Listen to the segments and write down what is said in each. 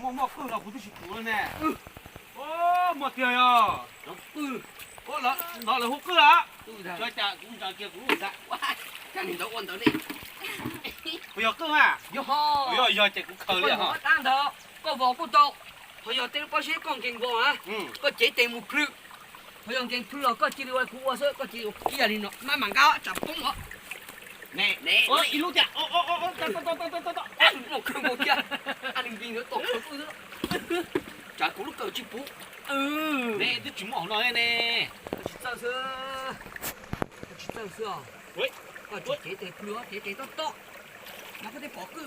Muaj muaj qwj no kuv twb tsis pum li ne. Muaj tiag yog. Ov, no lawv hu qwj los? Ua cas kuv ntsaws kiag kuv lub ntawd. Puas yog qwj mas? Yog, yog ces kuv khaws li ho. Koj vos kuj tau, ho yog tej lub pob zeb koj nkees vos na, koj cev tes mus plhws, ho yog nkees plhws los koj cia li ua kuv ua xwb, koj cia li ua kiag li no maj mam nqa tsam poob os. Ib lub tiag. Mus khaws mus kiag, a nws npis ntawd tom khaws xwb. Tsam kuv lub kawm tsis puv. Ne twb tsis muaj hauv no ne. Tsis txawj xwb, tsis txawj xwb os. Koj tsis cev tes plhws, cev tes tob tob, mas koj thiaj pom qwj.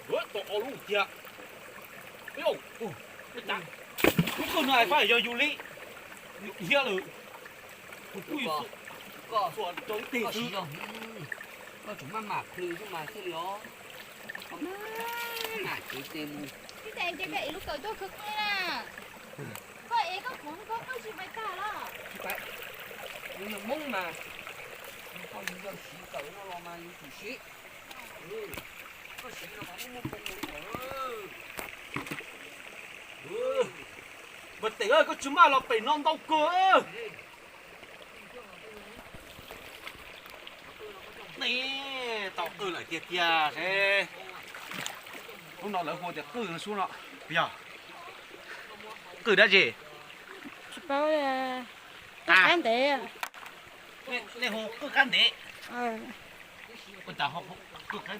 Tau ob lub tiag. Lub qwj no fab yog yus li, yus thiab lawm. Kuv kuj yus xuas rau ib teg xwb. Koj tseem maj mam plhws xwb mas thiaj li os. Koj maj mam cev tes mus. Tib tes nce kiag ib lub kawm tuaj khwv qwj na. Koj ev koj qhov koj qwj tsis pais tag los? Tsis pais. Nws yog Hmoob mas, koj yus yog siv kawm no los mas yus tsum siv. Koj siv los mas muaj muaj moo li ntawd. Mas tes, koj tsis maj los pem no ntau kawg. Ne, tau qwj lawm tiag tiag seb. Lub no lawv hu tias qwj sub no, yog qwj dab tsi? Tsis paub, qab ntev. Nej hu qwj qab ntev. Ua cas qwj qab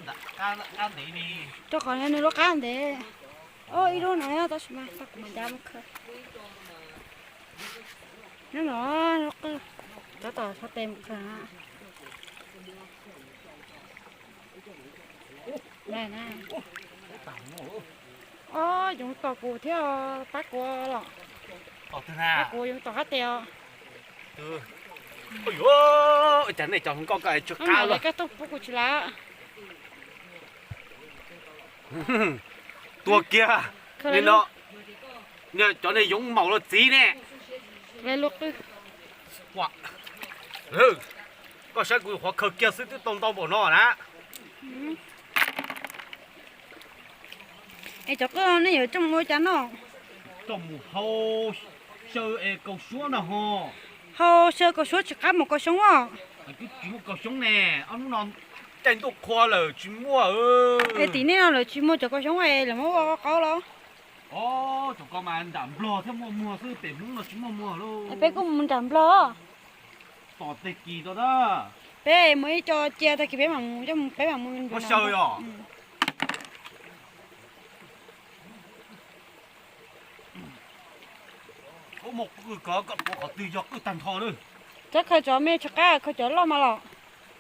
ntev li? Rau qhov nws lub qab ntev. Ib lub no tab sis mas kuv mam nrad mus khaws. Nyob no, lub qwj, rov tom xov tes mus khaws. Os, yoov tom kuv thiab, pab kuv los. Pab kuv yoov tom qab tes os. Cas nej cov hluas nkauj ko tsis qab los, koj tuaj pub kuv tsis lav. Tua kiag li no, cov niag yoov maum los txiv ne. Koj saib kuv qhuav khaws kiag xwb twb tau ntau npaum no na. Es cov qwj nej yuav coj mus ua cas noj? Coj mus hau xyaw es kaus suab na ho. Hau xyaw kaus suab tsis qab mus kaus xyoob os. Twb tsis muaj kaus xyoob ne, ob hnub no caij ntuj qhua lawm tsis muaj. Es tim nej no lawv tsis muaj cov kaus xyoob es lawv muab ua qaub los? Os, cov ko mas nram Nplog thiaj muaj muag xwb, pem Hmoob no tsis muaj muag lauj. Peb kuj mus nram Nplog. Tom tag kis tau na. Peb mus ib co cia tag kis peb mam mus, peb mam mus xyaw os. Ub, muaj qwj ko koj tuav qhov twg yog qwj tag nrho lawm. Cov khaws cov me tsis qab, khaws cov loj mas los.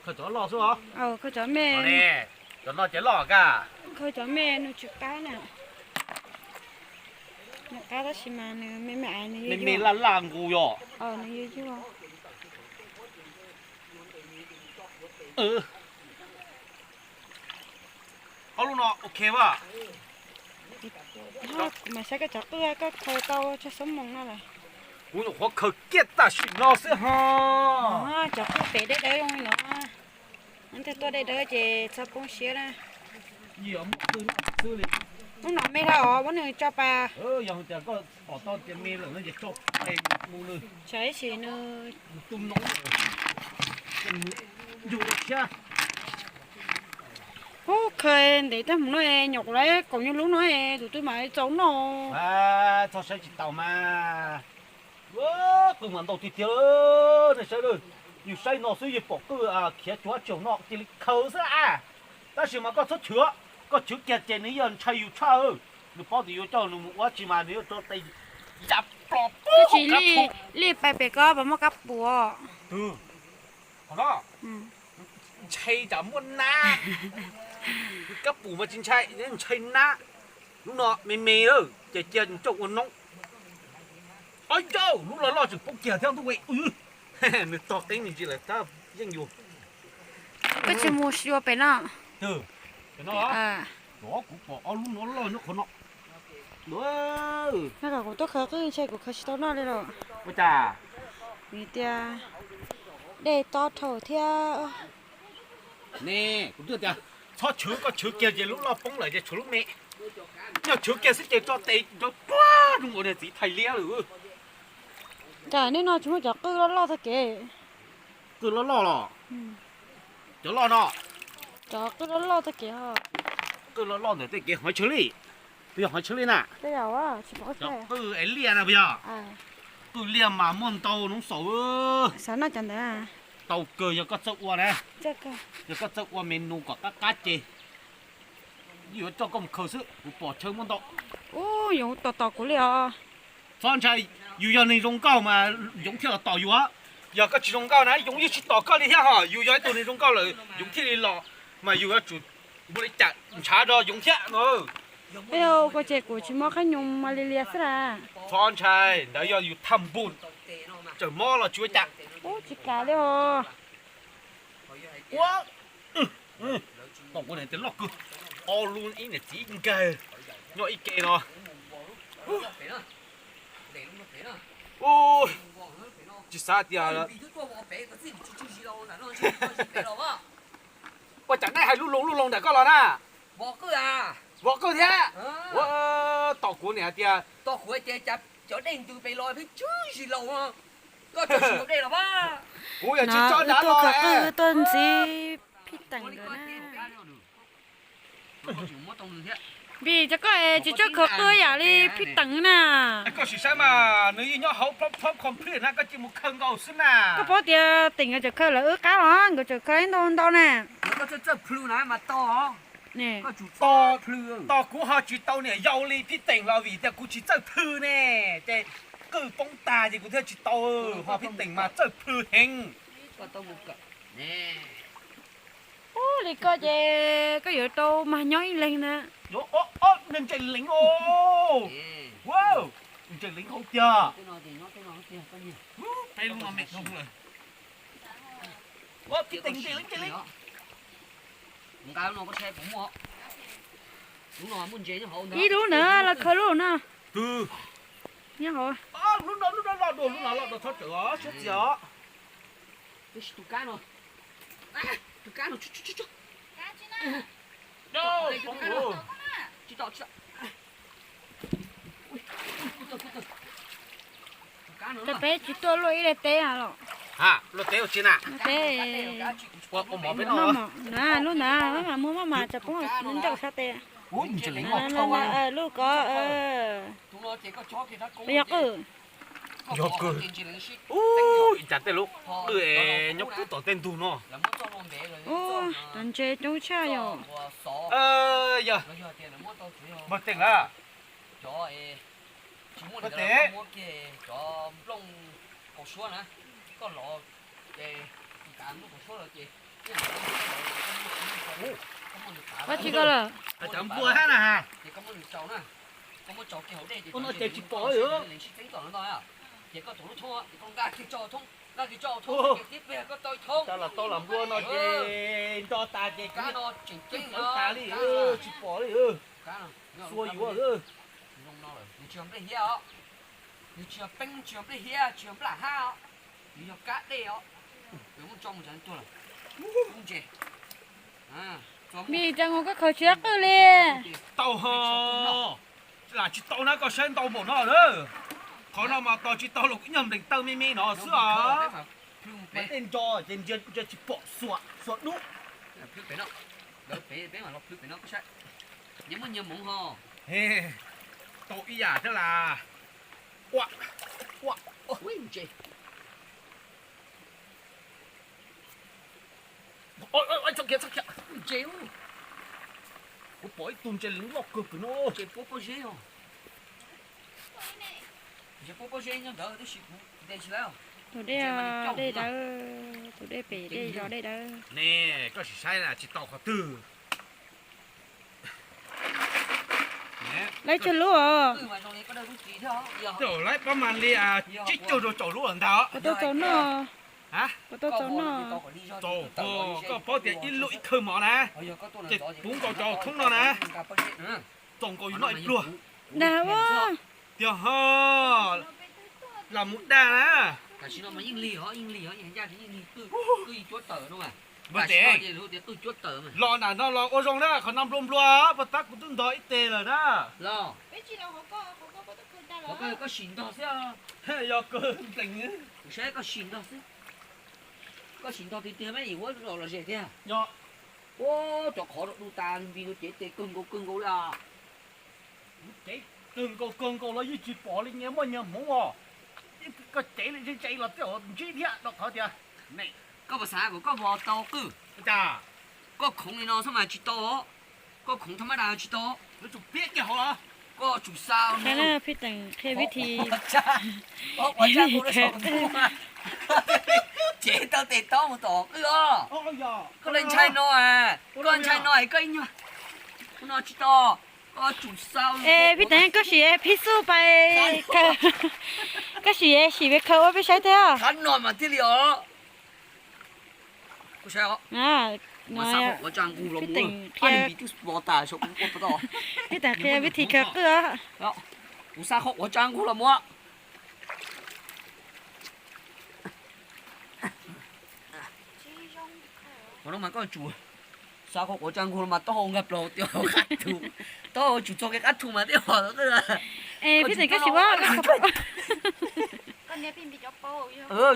Khaws cov loj xwb os. Khaws cov me. Cov no ces loj kag. Khaws cov me nws tsis qab na. Nws qab tab sis mas nws me me, nws me me laj laj nqus yom. Nws yuag yuag. Ob lub no ok vaj. Kuv mam saib koj cov qwj koj khaws tau tsawg xub moos no lawm. Kuv nyuam qhuav khaws kiag tam sim no xwb ho. Cov qwj pem deb dawb zoo li no. Ntej tuaj deb dawb ces txhob poob siab na. Lub no me dhau os, muab nws tso pas. Yog tias koj pom tau tias me lawm no ces tso pas mus nws. Tsam ib sim nws tu noob, yug siab. Ub, khaws ntev tag mus no nyuam qhuav lawv kaum nyuag lub no, tus twg mam txaus noj. Txhob saib tsis taus mas. Qwj mas ntau tiag tiag, nej saib, yus saib no xwb yus pom qwj khiav cuag tsaum no cia li khaws xwb a. Tab sis mas koj txhob chwv, koj chwv kiag ces nws yeej ntshai yus tshaj. Nws paub tias yuav coj nws mus ua dab tsi mas nws yuav rau tes ya plos pub. Li pais pem ko puas muaj kab pum? Ntshai tsam muaj nab. Kab pum mas tsis ntshai, ntshai nab. Lub no me me lawm ces cia nws coj ua noob. Ob yauj, lub loj loj tseem poob kiag thiab ntuj. Nws tog qeeb me ntsis lawm tab yeej yus. Koj tsis mus xyuas pem no. Kuv pom ob lub no loj nyob qhov no. Kom kuv tuaj khaws qwj ntshe kuv khaws tsis tau noj li los. Ua cas? Vim tias dej tob dhau thiab. Ne, kuv twb tias Txhob tshwv, koj tshwv kiag ces lub loj poob lawm ces tshuav lub me. Yog tshwv kiag xwb ces tso tes rau tuag zoo ua niag txiv thais liab lawm. Cas nej no tsis muaj cov qwj loj loj tag kev? Qwj loj loj los? Cov loj no. Cov qwj loj loj tag kev. Qwj loj loj ntawm tej kev hov tshwv li. Twb yog hov tshwv li na. Cov qwj es liaj na puas yog? Qwj liaj mas muaj ntau nov xaum. Tau kawg yog koj txawj ua na. Yog koj txawj ua menu kom qab qab ces yuav coj koj mus khaws xwb, kuv pom chaw muaj ntau. Ub, yus tos tos kuv li os. Txhob ntshai, yus yog neeg zoo nkauj mas yoov thiaj los tos yus. Yog koj tsis zoo nkauj na yoov yeej tsis tos koj li thiab ho. Yus yog ib tug neeg zoo nkauj lawm yoov thiaj li los, mas yus yuav tsum npaum li cas ntshav rau yoov thiab no. Ua ces kuv tsis mob qab nyoos mas li lias xwb las. Txhob ntshai, ntawd yog yus tham npun, txawm mob los tsis ua cas. Ub, tsis kam li os. Ua, tau kuv niam tais loj kawg, ob lub ib niam txiv nkawg nyob ib ke no. Tsis xav tias ua cas nej hais lub loo lub loo ntawm koj los na. Vov qwj thiab. Ua, tau kuv niam hais tias, kuv yog tsis tso dav los, tuaj ntxiv phij teem nkawd na. Vim cov koj es tsis txawj khaws qwj yam li phij teem na. Koj sim saib mas nws yeej nyob hauv phob complete na, koj cia mus khaws nkaus xwb na. Koj paub tias teem nkawd tseem khaws lawv wb qab los nkawd tseem khaws ib ntau ntau na. Tos kuv ho tsis tau niam yau li phij teem los vim tias kuv tsis txawj plhw ne, ces qwj poob tag ces kuv thiaj tsis tau, ho phij teem mas txawj plhw heev. Ub, li koj ces koj yuav tau mag nyob ib leeg na. Ntses leev os, ntses leev hauv tiag. Peb lub no me dhau lawm. Ib lub na, los khaws lub no. Nyob hauv. Lub no, lub no los dua, lub no los dua, txhob tawm os, siab txias os. Cas peb tsis tuaj luaj ib daim teb los? Luaj teb ua tsi na? Teb, ua mov peb noj. Lub ntawd maj mam muag maj mam tsam poob ncauj sab tes. Lub ko, yog qwj. Ib cas tej lub qwj es nyob puag tom tej ntug no. Ub, cov ntses coob tshaj yom. Yog, npawg Teem lawm. Npawg Teem, ua tsi ko lawm. Cov npua hab na. Ua no ces tsis pom li. Cas los tau los npua no ces nto tas ces tsis pom li. Xua yuav. Nws tsis yog nplej hiab os. Nws tsis yog peeb, tsis yog nplej hiab, tsis yog nplaj hab os. Nws yog kab dej os. Nws muab tso mus tsav tuag lawm. Ub ntses. Vim cas ua koj khaws tsis tau qwj li? Tau ho. Lam tsis tau na, koj saib ntau npaum no lawm. Qhov no mas tos tsis tau los kuv nyob nplees taw me me no xwb os. Mas tej nto ces ntsia tsis pom xuam, xuam dub. Tau ib yam thiab las. Ua, ua, ua. Kuv pom ib tug ntses leev loj kawg pem no. Tus dej, dej dawb, tus dej pem dej zos dej dawb. Ne, koj sim saib na, tsis tau qhov twg. Laib tsawg lub os? Laib pab mas li tsib caug rau caum lub lawm ntag. Puas tau txaus noj? Puas tau txaus noj? Txaus, koj paub tias ib lub ib khawb mov na, ces puv nkaus rau thoob no na, txaus nkaus yus noj ib pluag. Dag ua. Tiag ho, los mus dag na. Npua tes, los nram no los ua zoo na, qhov no nplua nplua, puag ta kuv twb ntog ib teg lawm na. Los, koj sim ntog xwb. Yog koj nplees, kuv saib koj sim ntog xwb. Koj sim ntog tiag tiag mas ib huab los los ze thiab. Ua, cov qhov rau du tas npis no cev tes kawg nkaus kawg nkaus li. Cev kawg nkaus kawg nkaus los yeej tsis pom li, nyias muaj nyias hmoov os. Koj cev li ze ze los tej zaum ntsib thiab rau qhov tias, koj puas xav kom koj vos tau qwj? Koj khoov li no xwb mas tsis tau, koj khoov thaj mab das tsis tau. Koj tsum xa, qhia vib thi, cev tau tes taub mus tom qwj os. Koj li ntshai no, koj ntshai no es koj ib nyuag no tsis tau. Koj tsum xa. Es phib teev, koj sim phib xub pais khaws, koj sim sim pais khaws ua peb saib thiab. Qhov no mas thiaj li os. Kuv saib, kuv xa qhov quav tsa nqug los mus, phib teev qhia vib thi khaws qwj os. Kuv xa qhov quav tsa nqug los mus. Qhov no mas koj tsum xa qhov quav tsa nqug los mas taub hau nkag plaws tias qab thu, taub hau tsum txog kiag qab thu mas thiaj pom. Es phib teev, koj sim ua,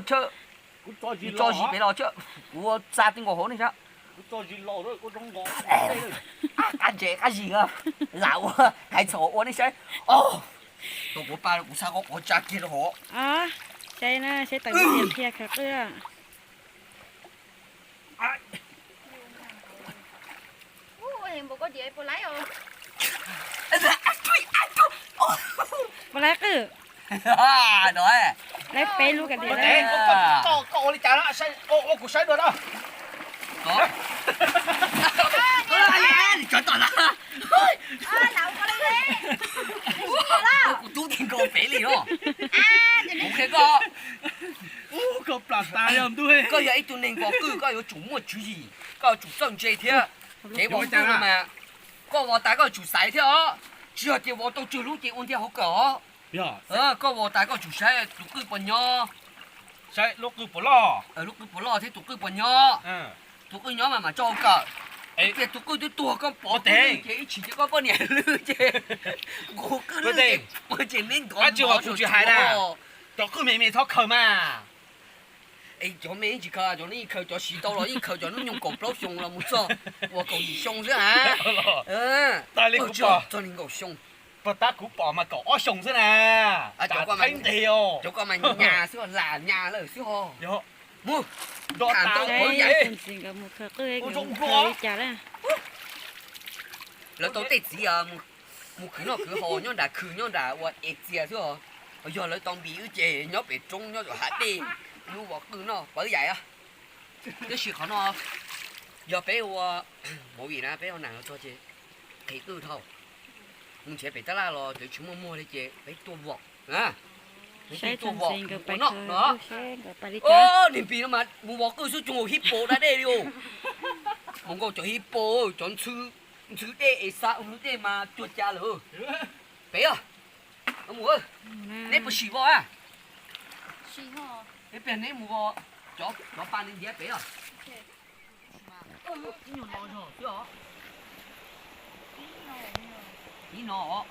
tso zis pem los, kuv xa tij nkaus hauv nej saib. Qab ntses qab zis lam ua hais txhaum ua nej saib. Tau kuv pa kuv xa qhov quav tsa kiag rau hauv. Saib na, saib tawm tias qhia khaws qwj. Puas laib qwj? Laib peb lub kiag tiag. Koj ua li cas na, ua kuv saib dua na. Kuv tub tig nkaus pem li no. Kuv qhia koj, koj yog ib tug neeg vos qwj koj yuav tsum muaj tswv yim, koj yuav tsum txawj ntse thiab. Kev vos qwj no mas koj vos tas koj yuav tsum xaiv thiab os, tsis yog tias vos tau tsawg lub ces ua ntiag hauv kawm os. Koj vos tas koj yuav tsum saib tus qwj puas nyob, saib lub qwj puas loj, lub qwj puas loj thiab tus qwj puas nyob. Tus qwj nyob mas mam tso hauv kawm. Tias tus qwj twb tuag koj pov tes ces ib tshim ces koj poj niam lwj ces nqus qwj lwj ces neb ntov tsis hais na. Cov qwj me me txhob khaws mas. Es cov me yeej tsis khaws, cov no yeej khaws, cov siv tau los yeej khaws cov hnub nyoog kaum plaub xyoo los mus txog uas kaum yim xyoo xwb a. Txog li nkaum xyoo. Puag ta kuv pom mas kaum ob xyoo xwb na. Cov ko mas nyas xwb, lam nyas lawm xwb ho. Mus, tham ntau, lawv tau tej txiv mus khwv noj khwv haus nyob nram khw nyob nram ua es txias xwb os. Yog lawv tau npis wb ces nyob pem roob nyob tom hav dej, lub vos qwj noj pawv yaim. Tab sis qhov no yog peb ua movie na, peb ua nam los txog ces qhwv qwj dhau. Mus nrhiav pem tab laj los twb tsis muaj muag li ces peb tuaj vos, peb tuaj vos ua noj no. Niag npis no mas mus vos qwj xwb tsuas hib pos da dej li os. Mus nkaus cov hib pos, cov ntxhw dej es xa ua ntxhw dej mas cuag cas lawm. Pem os, mus, neb puas sim vos a? Neb mus vos, cov pa ntiav pem os. Ib nyuag no zog xwb os. Ib no os.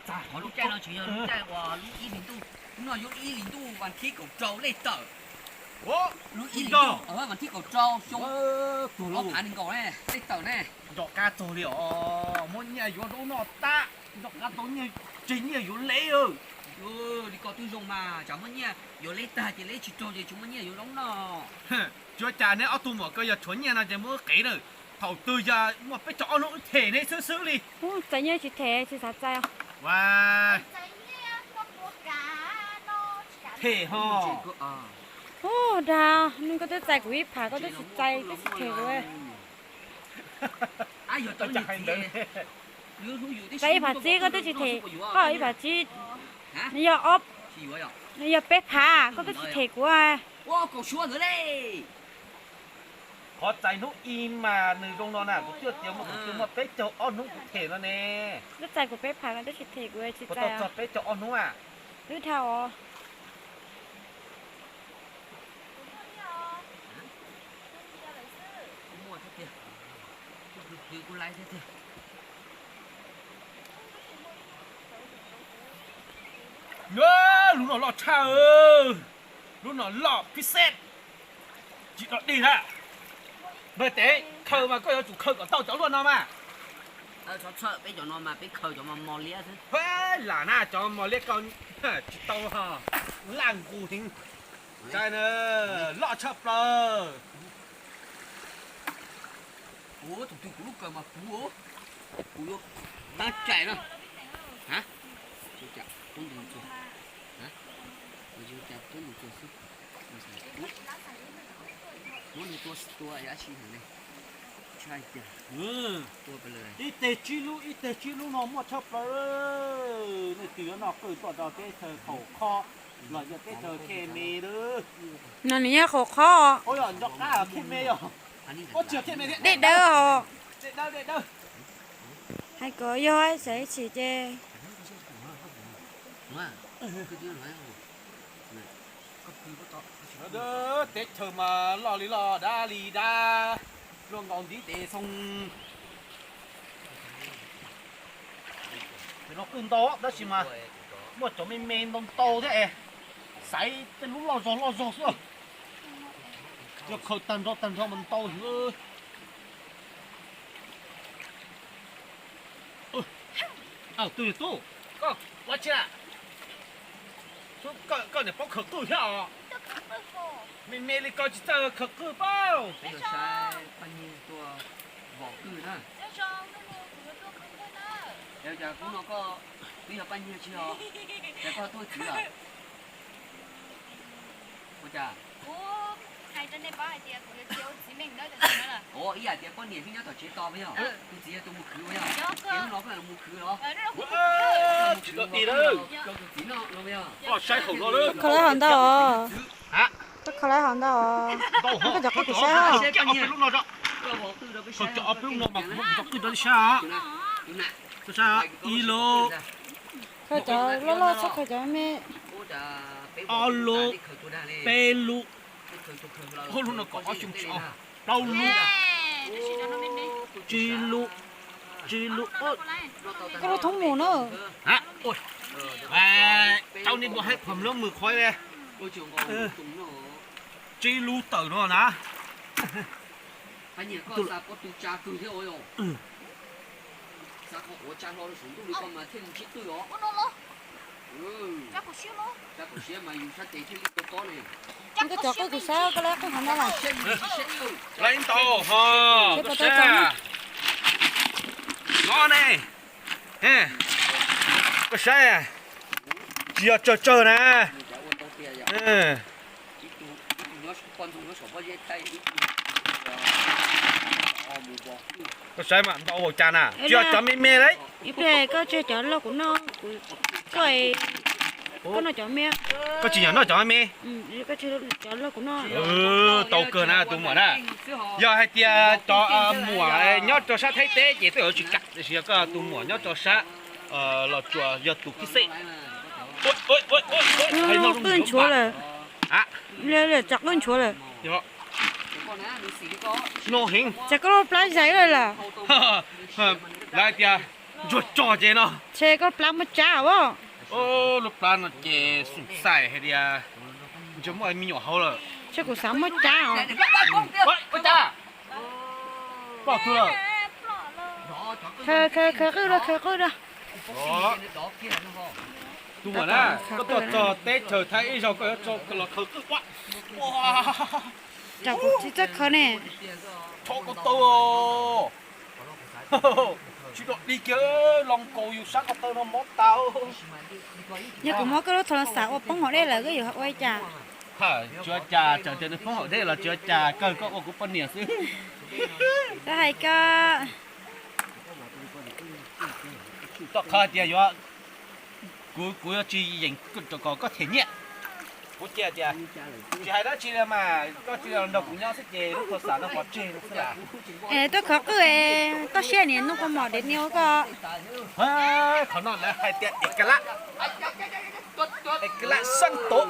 Qhov lub caij no tseem yog lub caij uas lub ib hlis ntuj, no yog ib hlis ntuj vas thib kaum rau lej tawm. Lub ib hlis ntuj vas thib kaum rau xyoo ob phav nees nkaum ne, lej tawm ne. Nco qab txog li os, muab nyiaj yuav zaub noj tag, nco qab tau nyiaj, tseg nyiaj yuav leb. Li ko twb zoo mas, tsam muab nyiaj yuav leb tag ces leb tsis raug ces tsis muaj nyiaj yuav zaub noj. Tsis ua cas, neb ob tug muam ko yog tshuav nyiaj no ces muab wb qev na. Thaum twg yog muaj peb caug ob hnub wb them neb xwb xwb li. Txawm nyiaj tsis them tsis xav txais. Them ho. Ub, dag, nws koj twb txais kuv ib phav koj twb tsis txais, twb tsis them kuv. Txais ib phav tsib koj twb tsis them, koj ib phav tsib, nws yog ob, nws yog peb phav koj twb tsis them kuv. Qhov txais hnub ib mas nws zoo no na, kuv twb tias muaj, kuv twb muaj peb caug ob hnub kuv them no ne. Twb txais kuv peb phav koj twb tsis them kuv, tsis txais. Txog peb caug ob hnub a. Twb dhau os. Lub no loj tshaj, lub no loj pib xej, tsis dog dig na. Npawg Tev, khaws mas koj yuav tsum khaws kom tau cov luaj no mas. Peb cov no mas peb khaws cov mos mos liab xwb. Lam na cov mos liab koj tsis tau, laj nqus heev. Loj tshaj plaws. Ua tus twg kuv lub kawm mas kuv, kuv yuav tab cai na. Ib teg tsib lub, ib teg tsib lub no muaj tshaj plaws. Nej twg yuav noj qwj tuaj rau teb chaws Khaum Khob los yog teb chaws Khej Me lawm. No nws yog Khaum Khob. Nco qab Khej Me yog. Dej dawb os. Hais kom yog xav ib chim ces teb chaws mas loj li loj, dab li dab, luaj nkaus ntiv tes xoo. Cov no qwj ntau tab sis mas muaj cov me me ntau ntau thiab es xaiv tej lub loj zog loj zog xwb. Yog khaws tag nrho tag nrho mas ntau heev. Tus yawg tub, koj ua tsi? Koj niam paub khaws qwj thiab os? Me me li koj tsis txawj khaws qwj paub. Peb yuav saib Paj Nyiag tuaj vos qwj na. Cas hnub no koj twb yog Paj Nyiag tsis os? Cas koj tuaj txiv lawm? Ua cas? Ua ib yam tias poj niam twb nyob tom tsev tos yog tus txiv yog tus mus khwv yog? Hnub no koj mus khwv los? Tsis tau ti lawm. Koj saib hauv no lawm. Koj khaws lawv hauv ntau os. Koj khaws lawv hauv ntau os. Koj cov qwj kuv saib os. Khaws cov ob peb lub no mas kuv muab kuv cov qwj rau nej saib os. Koj saib ib lub. Khaws cov loj loj txhob khaws cov me. Ob lub, peb lub. Lub no kom ob xyoo tsis, plaub lub, tsib lub, tsib lub. Koj lub thoob mus na. Rau nej mus haib qhov mlab mws qhov tsib lub tawm no na. Koj cov qwj kuv saib, koj lawv qwj hauv no lawm. Lawv ib ntau ho, koj saib. No ne, koj saib, tsis yog tsawg tsawg na. Koj saib mas ntau ua cas na, tsis yog cov me me lawm. Ib pliag koj tseg cov loj kuv noj, koj, koj noj cov me. Koj tsis nyiam noj cov me? Koj tseg cov loj kuv noj. Tau kawg na tus muam na. Yog hais tias cov muam nyob rau sab Thaib teb ces twb yuav tsis kam, tiam sis yog koj tus muam nyob rau sab Los Tsuas yog tus khib xej. Qwj nchuav lawm. Tsam qwj nchuav lawm. No heev. Tsam koj lub plab zais lawm. Lawv tias ntsuag tso ces no. Tsam koj plab muaj tsab os. Lub plab no ces xum xais hais tias ntshe muaj me nyuam hauv lawm. Tsam kuv xav muaj tsab os. Ploj tug lawm. Khaws, khaws, khaws qwj rau, khaws qwj rau. Tus muam na, koj tuaj txog teb chaws Thaib ib zaug koj yuav los khaws qwj ua. Tsam kuv tsis txawj khaws ne. Tso ko taw. Tsis dog dig kiag, loo nkaus yus sab ko taw no mob tas. Yog kuv muab koj lub thas las xav ua poob hauv dej lawm koj yuav ua li cas? Tsis ua cas, txawm tias nws poob hauv dej los tsis ua cas, kawg koj ua kuv poj niam xwb. Koj hais koj. Koj qhov hais tias yuav, kuv, kuv yuav tsis yeem kom koj them nyiaj. Kuv cia tias tsis hais dab tsi li mas koj tsis nrog kuv nyob xwb ces lub thas las no pov tseg xwb las. Tuaj khov qwj, toj siab niam noj kua mom dev niag ua koj. Qhov no lawv hais tias es ka lab, es ka lab xab tod.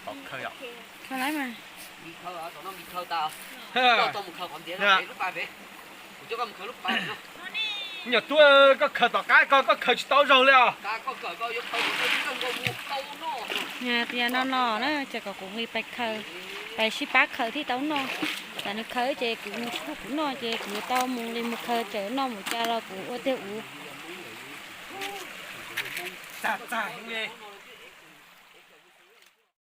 Tom khaws yom. Khaws lawm mas. Nyuam tub, koj khaws tom qab ko koj khaws tsis tau zaug li os. Tias no no na, ces kom kuv nqis pais khaws, pais sib pab khaws thiaj tau noj. Tsam nws khaws ces kuv mus tsis pub kuv noj ces kuv yuav tau mus li mus khaws tseem noj mus cas los kuv ua tiag ua. Txag txag heev li.